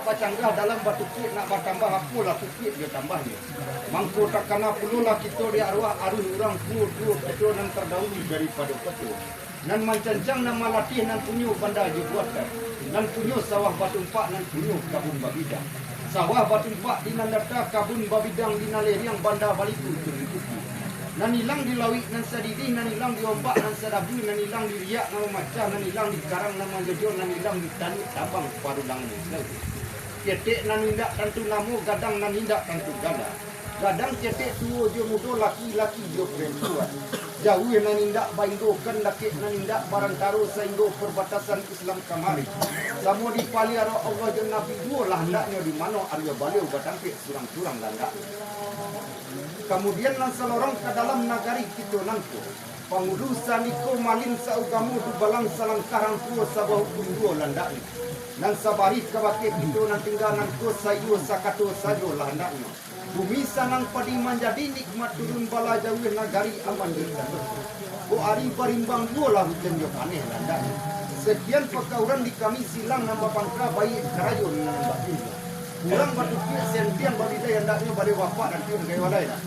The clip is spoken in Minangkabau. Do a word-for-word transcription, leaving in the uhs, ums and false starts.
Bacanggah dalam batukik nak batambah, apolah tukik jo tambahnyo. Mangko takana pulolah kito di aruah aruih urang tuo-tuo kito nan tardahulu daripado peto. Nan mancancang, nan malatih, nan punyo banda jo buatan, nan punyo sawah batumpak, nan punyo kabun babidang. Sawah batumpak di nan data, kabun babidang di nan leriang, banda baliku turun bukik. Nan ilang di lauik nan sadidih, nan ilang di ombak nan sadabu, nan ilang di riak nan mamacah, nan ilang di karang nan manjojor, nan ilang di tanik tabang parulang nan jauah. Ketek nan indak tantu namo, gadang nan indak tantu gala. Gadang ketek tuo jo mudo, laki-laki jo parampuan. Jauah nan indak bainggokan, dakek nan indak barantaro, sainggo parbatasan Islam kamari samo dipaliaro Allah jo Nabi duo lah handaknyo, di mano aruah baliau batampek surang-surang lah handaknyo. Kamudian nan salorong ka dalam nagari kito nangko, pangulu sandiko malin saugamo, dubalang salangkah rang tuo, sabahu pun duo lah handaknyo. Nan sabarih ka bakeh kito nan tingga nangko, saiyo sakato sajo lah handaknyo. Bumi sanang padi manjadi, nikmat turun bala, jauah nagari aman jo tanah. Kok ari barimbang duo lah ujan jo paneh lah handaknyo. Sekian pakauran di kami, silang nan bapangka, baiak karajo nan bakinja. Urang batukik sentiang babidai, handaknyo baliau bapak nan tiok dagai walai lah.